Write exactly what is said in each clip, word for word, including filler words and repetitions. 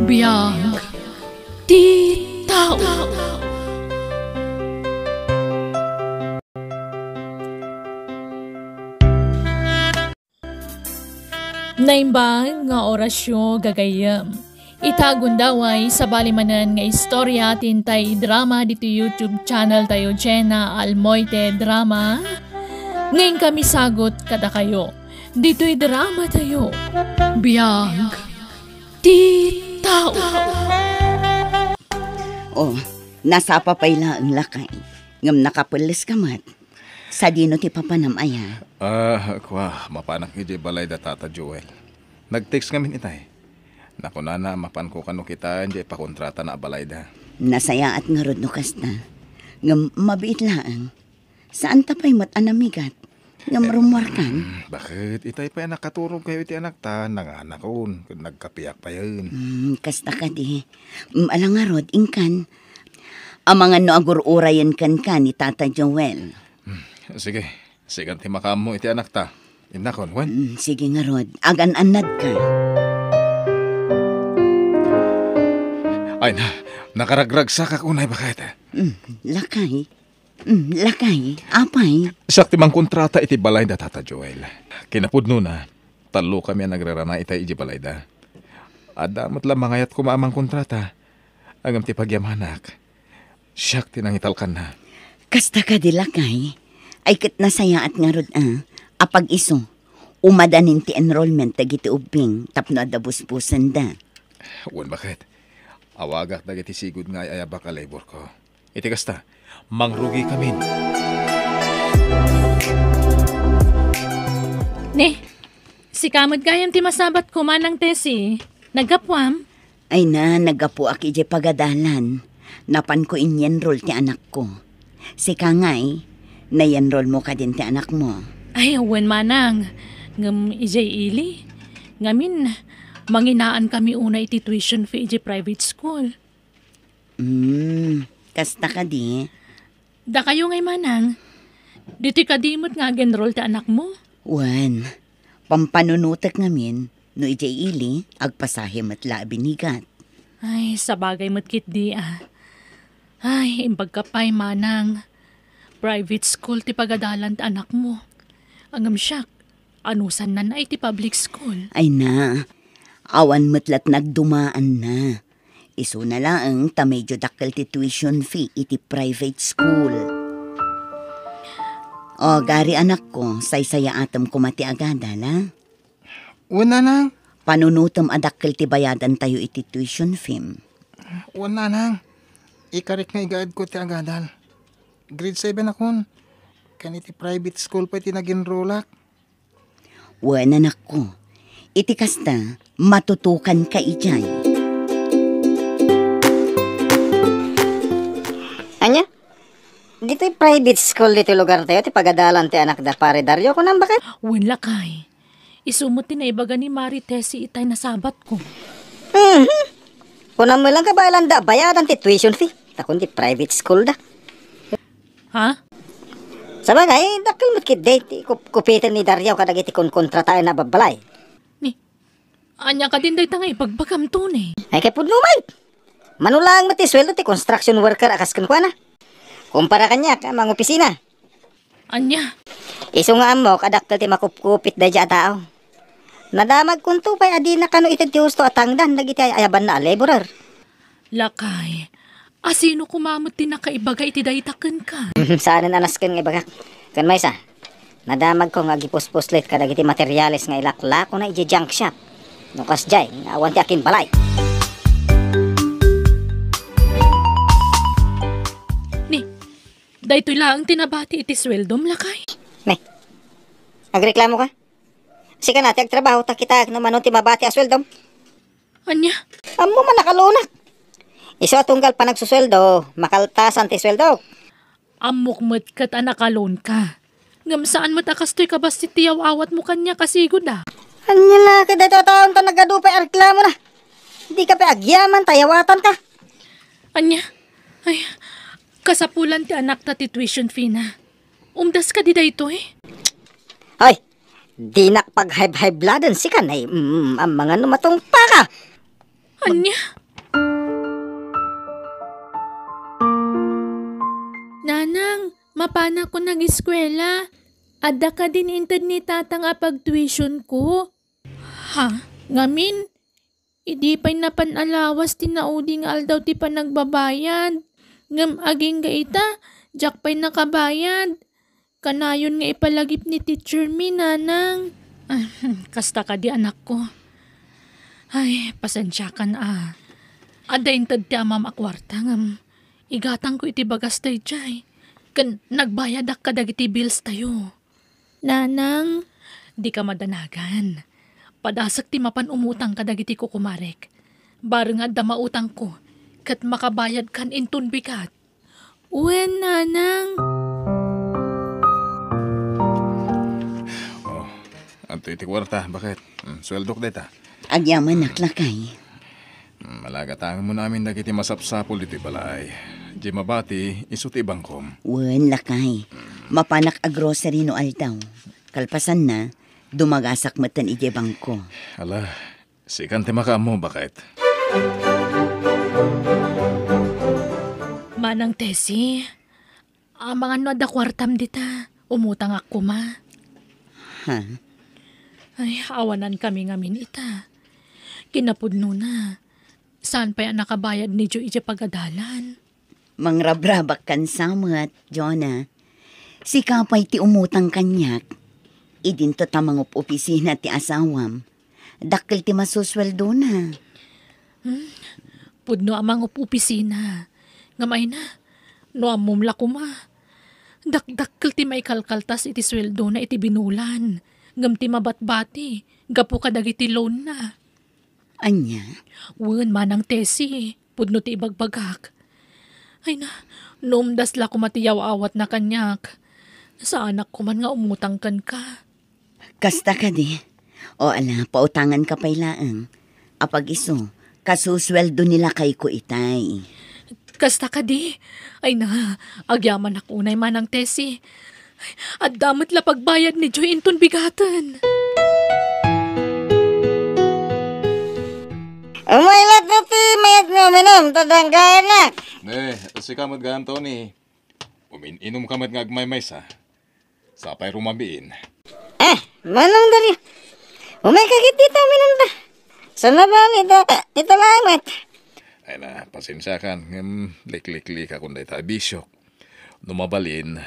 Biag ti tao. Naimbag nga orasyo, gagayyem. Ita gundaway, sabali manen nga istorya ti intay idrama ditoy YouTube channel tayo, Jenna Almoite Drama. Nga inkami sagut kadakayo ditoy drama tayo. Biag ti tao. Oh, nasapa pay laeng, lakay. Ngem nakapelles ka met. Sadino ti papanam aya? Ah, kua, mapanak idiay balay da Tata Joel. Nag-text ngamin itay. Nakunana, mapanko kano kitaen diay pakontratana a balayda. Nasayaat ngarud no kasta. Ngem mabiit laeng. Saanta pay met a namigat. Ngem rummuarkan. Mm, baket? Itay pay a nakaturogkayo iti anakta, nanganakon, ket nagkapiak payen. Mm, kasta kadi. Mm, ala ngarud, inkan. Amangan no agur-urayen kenka ni Tata Joel. Mm, sige, sikan ti makaammo iti anakta. Innakon, wen? Mm, sige ngarud, agan-annadka. Ay na, nakaragragsakak unay, baket. Mm, lakay. Mm, lakay, apay? Siak ti mangkontrata iti balay da Tata Joel. Kinapudnona, tallokami a nagrarana itay iti balayda. Adda met la mangayat koma a mangkontrata. Ngem ti pagyamanak, siak ti nangitalkanna. Kasta kadi, lakay? Ay ket nasayaat ngarud a, apag isu, umadanin ti enrollment dagiti ubbing tapno adda busbusenda. Wen, baket? Awagak dagiti sigud nga ay-ayabak a laborko. Iti kasta, mangrugikamin. Ne, sika met gayam ti masabatko, Manang Tessie. Naggapuam? Ay na, naggapuak idiay pagadalan. Napanko inyenrol ti anakko. Sika ngay, nayenrolmo kadin ti anakmo? Ay, wen, Manang. Ngem idiay ili? Ngamin, manginaanmi unay iti tuition fee idiay private school. Hmm, kasta kadi? Dakayo ngay, Manang, ditoy kadi met nga ag-enroll ti anakmo? Wen, pampanunotek ngamin, no idiay ili, agpasahe met la a binigat. Ay, sabagay met ketdi a. Ay, imbagka pay, Manang. Private school ti pagadalan ti anakmo. Ngem siak, anusanna iti public school? Ay na, awan met la't nagdumaanna. Isuna laeng ta medyo dakkel ti tuition fee iti private school. O, gari, anakko, saysayaatem koma ti agadal, a? Wen, nanang. Panunotem a dakkel ti bayadantayo iti tuition fee. Wen, nanang. Ikarik nga igaedko ti agadal. Grade seven akon. Ken iti private school pay ti nagenrolak. Wen, anakko. Iti kasta, matutukanka idiay. Ania? Ditoy private school ditoy lugartayo ti pagadalan ti anak da Pare Dario, kunam, baket? Wen, lakay. Isu met ti naibaga ni Mari Tessie itay nasabatko. Mhm. Kunam met laeng nga bayadan da, bayadan ti tuition fee. Ta kun ti private school da. Ha? Sabagay, dakkel met ketdi ti kup-, kupiten ni Dario kadagiti konkontrataenna a babbalay. Ni, ania kadin dayta nga ibagbagam, Tony? Ay, kay pudno met. Mano laeng met ti sueldo ti construction worker a kas kenkuana. Kumpara kaniak a mangopisina. Ania? Isu nga ammok a dakkel ti makupkupit daydiay a tao. Nadamagkonto pay a dina kano ited ti husto a tangdan dagiti ay-ayabanna a laborer. Lakay, asino koma met ti nakaibaga iti dayta kenka? Saanen a nasken nga ibagak. Ken maysa, nadamagko nga agipuspuslit kadagiti materiales nga ilaklakona idiay junk shop. No kasdiay, nga awan ti akinbalay. Ni, daytoy laeng ti nabati iti sueldom, lakay? Ne, agreklamo ka? Sika na ti agtrabaho ta kitaek no mano ti mabati a sueldom. Ania? Ammom a nakaloanak. Isu a tunggal panagsusueldo, makaltasan ti sueldok. Ammok met ket a nakaloanka. Ngem saan met a kastoy kabassit ti yaw-awatmo kaniak a sigud a. Ania la ket daytoy a taon ta nagadu pay a reklamona. Dika pay agyaman ta yawatanka. Ania? Ay, kasapulan ti anakta ti tuition fee na. Umdas kadi daytoy? Ay, dinak paghayb-haybladen sika, nay, mm, amangan no matungpaka. Ania? Nanang, mapanakon ageskuela. Adda kadin inted ni tatang a pagtuitionko. Ha? Ngamin, idi pay napan a lawas ti naudi nga aldaw ti panagbabayad. Ngem agingga ita, diak pay nakabayad. Kanayon nga ipalagip ni teacher mi, nanang. Ah, kasta kadi, anakko. Ay, pasensiakan a. Adda inted ti amam a kuarta ngem igatangko iti bagas daydiay. Ken nagbayadak kadagiti bills tayo. Nanang. Dika madanagan. Padasek ti mapan umutang kadagiti kukumarek. Bareng adda mautangko, ket makabayadkan inton bigat. Wen, nanang. Oh, adtoy ti kuarta, baket. Hmm, sueldok dayta. Agyamanak, lakay. Hmm, malagatangan mo namin dagiti masapsapul ditoy balay. Di mabati, isu ti bangkom. Wen, lakay. Mapanak a grocery no aldaw. Kalpasanna, dumagasak metten idiay bangko. Ala, sikan ti makaammo, baket. Manang Tessie, amangan no adda kuartam dita, umutangak koma. Ha? Ay, awanankami ngamin ita. Kinapudnona, saan pay a nakabayad ni Jo idiay pagadalan? Mangrabrabak kan samet, Jonah. Sika pay ti umutang kaniak. Idinto ta mangup-opisina ti asawam. Dakkel ti masusueldona. Hmm, pudno a mangup-opisina. Ngem ayna, no ammom la koma. Dakdakkel ti maikalkaltas iti sueldona iti binulan. Ngem ti mabatbati, gapu kadagiti loanna. Ania? Wen, Manang Tessie, pudno ti ibagbagak. Ayna, no umdas la koma ti yaw-awatna kaniak, saanak koman nga umutang kenka. Kasta kadi? O ala, pautanganka pay laeng. Apag-isu, kasusueldo ni lakayko itay. Kasta kadi? Ayna, agyamanak unay, Manang Tessie. Adda met la pagbayad ni Joy inton bigaten. Umay latta ti mayat nga uminum, ta danggayanak. Ne, sika met gayam, Tony. Umin-inumka met nga agmaymaysa. Sapay rumabiin. Ah, Manong Dario. Umayka ketdi ta uminumta. Saan a bale, ita, ita laeng met. Ayna, pasensiakan, ngem likliklikakon dayta a bisiok. No mabalin,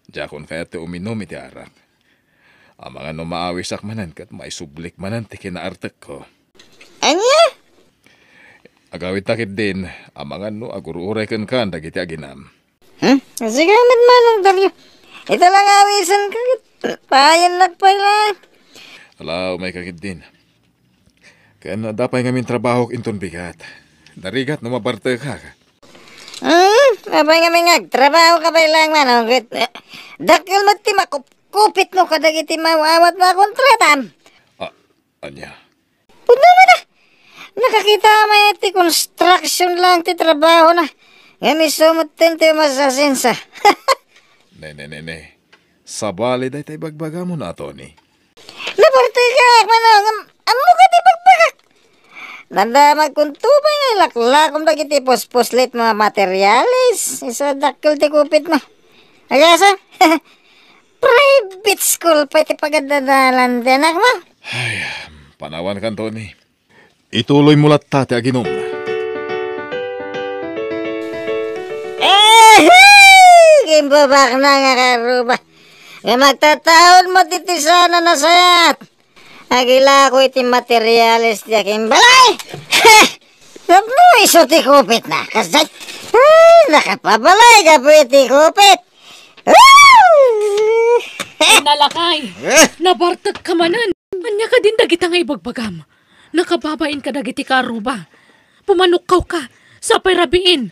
diakon kayat ti uminum iti arak. Amangan no maawisak manen ket maisublik manen ti kinaartekko. Ania? Agawidta ketdin, amangan no agur-uray kenka dagiti aginam. Hmm? Sika met, Manong Dario. Ita la nga awisenka ket payennak pay laeng. Ala, umayka ketdin. Ken adda pay ngamin trabahok inton bigat. Narigat no mabartekak. Hmm? Apay ngamin nga agtrabahoka pay laeng, Manong, ket, eh, dakkel met ti makupkupitmo kadagiti maawat nga kontratam. Ah, ania? Pudno met a. Nakakita met ti construction laeng ti trabahona. Ngem isu metten ti umasasensa. Ne, ne, ne, ne. Sabali dayta ibagbagam, Tony. Nabartekak, Manong, ngem ammok ti ibagbagak. Nadamagkonto pay nga ilaklakom dagiti puspuslit nga materiales. Isu a dakkel ti kupitmo. Agasa? Private school pay ti pagadalan ti anakmo. Ay, panawankan, Tony. Ituloymo latta ti aginum. Eh, kimbabakna nga karuba. Nga magtataon mo ti tisana nasayat. Agilako iti materiales ti akimbalay. Tapno isu ti kupitna. Kasay, ah, nakapabalay gapu iti kupit. Ah! Nalakay. Eh? Nabartek ka manen. Ania kadin dagita nga ibagbagam? Nakababain kadagiti karuba. Pumanukkaw ka. Sapay rabiin.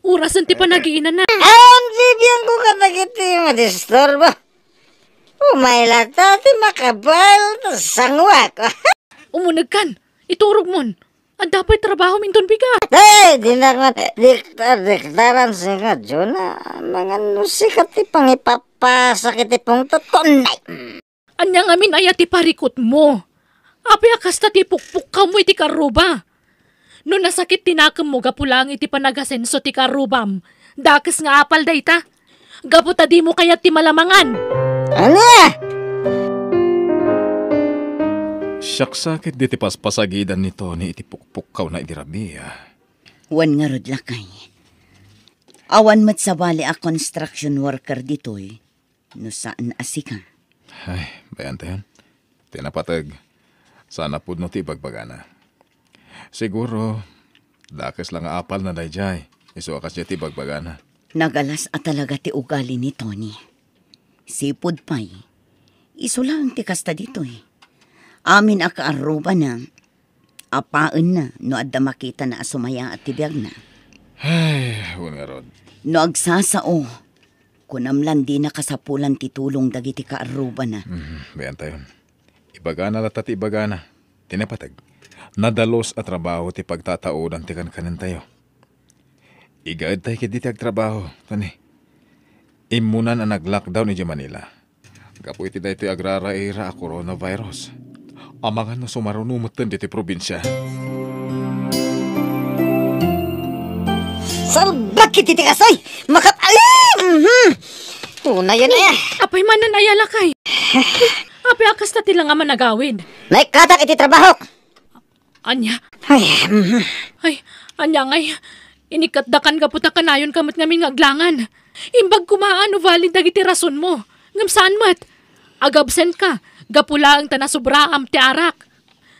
Orasen ti panagiinana. Awan bibiangko kadagiti madisturbo. Umay latta ti makabael ta sanguak. Umunegkan. Iturogmon. Adda pay trabahom inton bigat. Hey, dinak nga diktar-diktaran sika, Jona. Amangan no sika ti pangipapasak iti pungtotko. Nay. Ania ngamin aya ti parikutmo? Apay a kasta ti pukpukkawmo iti karuba? No nasakit ti nakemmo gapu laeng iti panagasenso ti karrubam, dakes nga apal dayta. Gapu ta dimo kayat ti malamangan. Ania? Siak sa ket diti paspasagidan ni Tony iti pukpukkawna idi rabii. Wen ngarud, lakay. Awan met sabali a construction worker ditoy no saan a sika. Ay, bayantayon. Ti napateg, saan a pudno ti ibagbagana. Siguro, dakes la nga apalna daydiay, isu a kasdiay ti ibagbagana. Nagalas a talaga ti ugali ni Tony. Sipud pay, isu laeng ti kasta ditoy. Amin a kaarrubana, apaenna no adda makitana a sumayaat ti biagna. Ay, wen ngarud. No agsasao, kunam lan dina kasapulan ti tulong dagiti kaarrubana. Mhm, bayantayon. Ibagana latta ti ibagana. Ti napateg, nadalus a trabaho ti pagtataodan ti kankanentayo. Igaedtay ketdi ti agtrabaho, Tony. Immunan a nag-lockdown idiay Manila. Gapu iti daytoy agraraira a coronavirus. Amangan no sumaruno metten ditoy probinsia. Salbag iti ti kastoy! Makat-, ay! Mhm! Unayen, eh! Apay manen aya, lakay? Apay a kasta ti la nga managawid? Naikkatak iti trabahok! Ania? Ay, mhm. Ay, ania ngay? Inikkatdakan gapu ta kanayonka met ngamin nga aglangan. Imbag koma no valid dagiti rasonmo. Ngem saan met. Agabsent ka, gapu laeng ta nasubraam ti arak.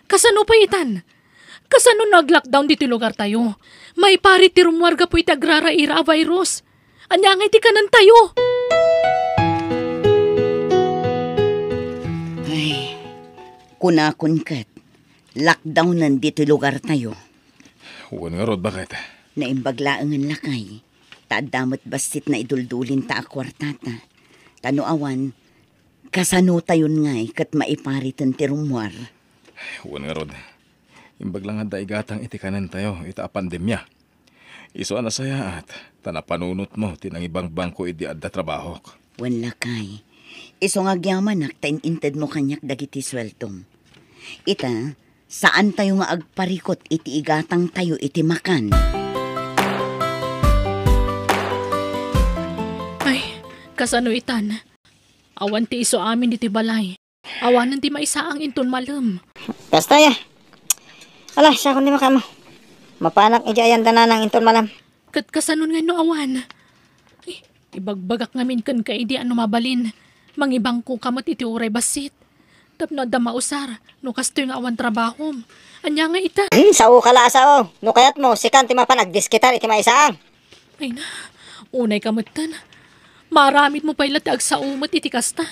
Kasano pay itan? Kasano no ag-lockdown ditoy lugartayo? Maiparit ti rummuar gapu iti agraraira a virus. Ania ngay ti kanentayo? Ay, kunakon ket, lockdownen ditoy lugartayo. Wen ngarud, baket? Naimbag laengen, lakay. Ta adda met bassit naiduldulin ta a kuartata. Ta no awan, kasanotayon ngay ket maipariten ti rummuar? Wen ngarud, imbag la nga adda igatang iti kanentayo ita a pandemia. Isu a nasayaat, ta napanunotmo ti nangibangbangko idi adda trabahok. Wen, lakay, isu nga agyamanak ta in-intedmo kaniak dagiti sueldom. Ita, saantayo nga agparikut iti igatangtayo iti makan. Ay, kasano itan? Awan ti isu amin ditoy balay. Awanen ti maisaang inton malem. Kasta, ya. Ala, siakon ti makaammo. Mapanak idiay ayan da nanang inton malem. Ket kasanon ngay no awan? Ay, ibagbagak ngamin kenka idi a no mabalin, mangibangkoka met iti uray bassit. Tapno adda mausar, no kastoy nga awan trabahom. Ania ngay ita? Hmm, saoka la a sao. No kayatmo, sikan ti mapan agdiskitar iti maisaang. Ay na, unayka metten. Maaramidmo pay la ti agsao met iti kasta.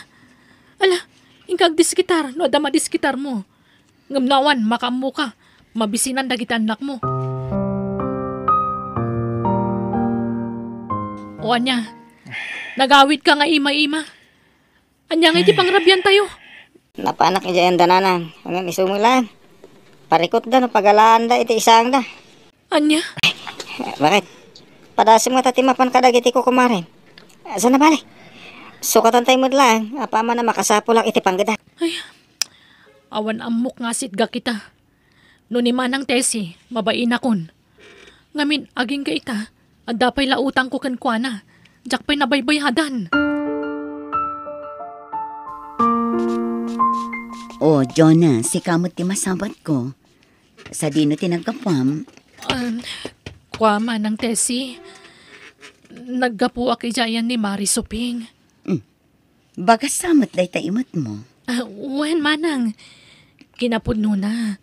Ala, inka agdiskitar no adda madiskitarmo. Ngem no awan, makaammoka. Mabisinan dagiti annakmo. O ania, nagawidka nga ima-ima? Ania ngay ti pangrabiantayo? Napanak idiay ayan da nanang, ngem isu met laeng. Parikutda no pagalaanda iti isaangda. Ania? Baket? Padasem ngata ti mapan kadagiti kukumaren. Saan a bale? Sukatantay met laeng, apaman a makasapulak iti panggedan. Ay, awan ammok nga sitgak ita. No ni Manang Tessie, mabainakon. Ngamin, agingga ita, adda pay la utangko kenkuana. Diak pay nabaybayadan. O, Jonah, sika met ti masabatko. Sadino ti naggapuam? Ah, kua, Manang Tessie, naggapuak idiay ayan ni Mari Suping. Hmm. Bagas sa met dayta imetmo? Ah, wen, Manang. Kinapudnona,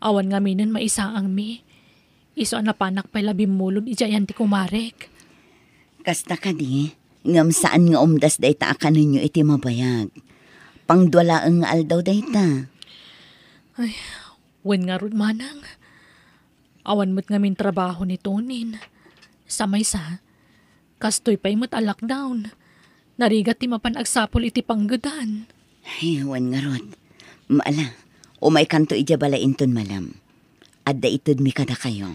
awan ngaminen maisaangmi. Isu a napanak pay la bimmulod idiay ayan ti kumarek. Kasta kadi, ngem saan nga umdas dayta a kanenyo iti mabayag. Pangdua laeng nga aldaw dayta. Ay, wen ngarud, Manang. Awan met ngamin trabaho ni Tonin. Sa maysa, kastoy pay met a lockdown. Narigat ti mapan agsapul iti panggedan. Ay, wen ngarud. Ala, umaykanto idiay balay inton malem. Adda itedmi kadakayo.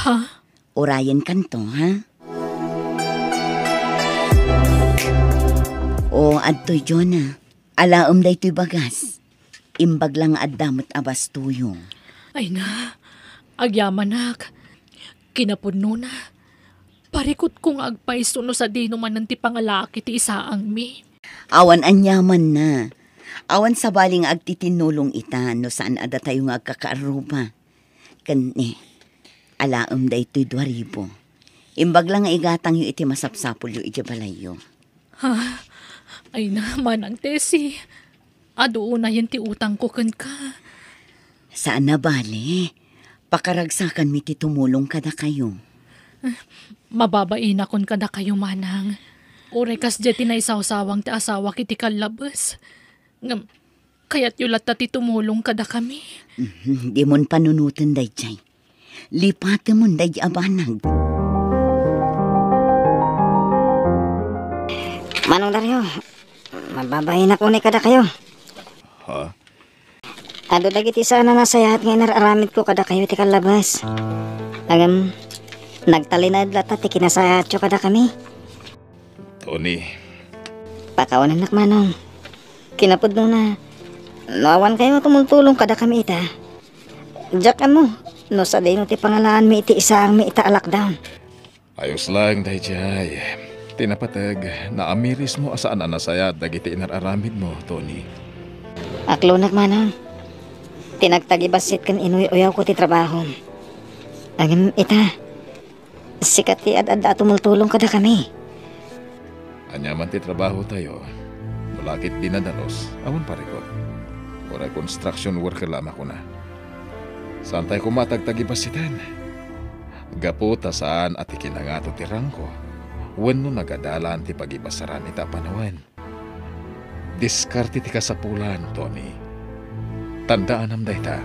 Ha? Urayenkanto, ha? O, adtoy, Jonah. Alaem daytoy bagas. Imbag la nga adda met a bastoyo. Ay na, Agyamanak, kinapudnona, parikutko nga agpayso no sadino manen ti pangalaki ti isaangmi. Awan aniamanna. Awan sabali nga agtitinnulong ita no saan a datayo nga agkakaarruba. Ken ni, alaem daytoy dua ribu. Imbag la nga igatangyo iti masapsapulyo idiay balayyo. Ha? Ay na, Manang Tessie. Adu unayen ti utangko kenka. Saan a bale. Pakaragsakanmi ti tumulong kadakayo. Mababainakon kadakayo, Manang. Uray kasdiay ti naisawsawang ti asawak iti kallabes. Ngem, kayatyo latta ti tumulong kadakami. Mhm, dimon panunoten daydiay. Lipatemon daydi a banag. Manong Dario, mababainakon kadakayo. Ha? Adu dagiti saan a nasayaat nga inar-aramidko kadakayo iti kallabes. Ngem, nagtalinaed latta ti kinasayaatyo kadakami. Tony. Pakawanennak, Manong. Kinapudnona, no awan kayo tumultulong kadakami ita, diak ammo no sadino ti pangalaanmi iti isaangmi ita a lockdown. Ayos laeng daydiay. Ti napateg, naamirismo a saan a nasayaat dagiti inar-aramidmo, Tony. Aklonak, Manong. Ti nagtagibassit ken inuy-uyawko ti trabahom. Ngem ita, sika ti ad-adda a tumultulong kadakami. Aniaman ti trabahotayo, no la ket dinadalos, awan parikut. Uray construction worker la a makuna. Saantay koma a tagtagibassiten. Gapu ta saan a ti kinangato ti rangko, wenno nagadalan ti pagibasaran ita a panawen. Diskarte ti kasapulan, Tony. Tandaanam dayta.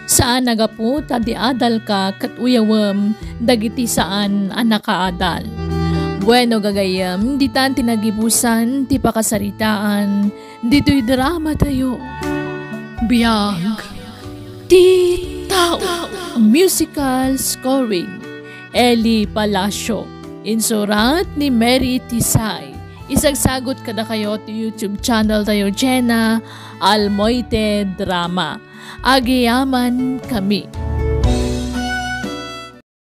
Saan a gapu ta di adalka ket uyawem dagiti saan a nakaadal. Bueno, gagayyem, ditan ti nagibusan ti pakasaritaan ditoy dramatayo. Biag ti Tao. Musical scoring, Eli Palacio. Insurat ni Mary Tisay. Isagsagut kadakayo ti YouTube channel tayo, Jenna Almoite Drama. Agyamankami.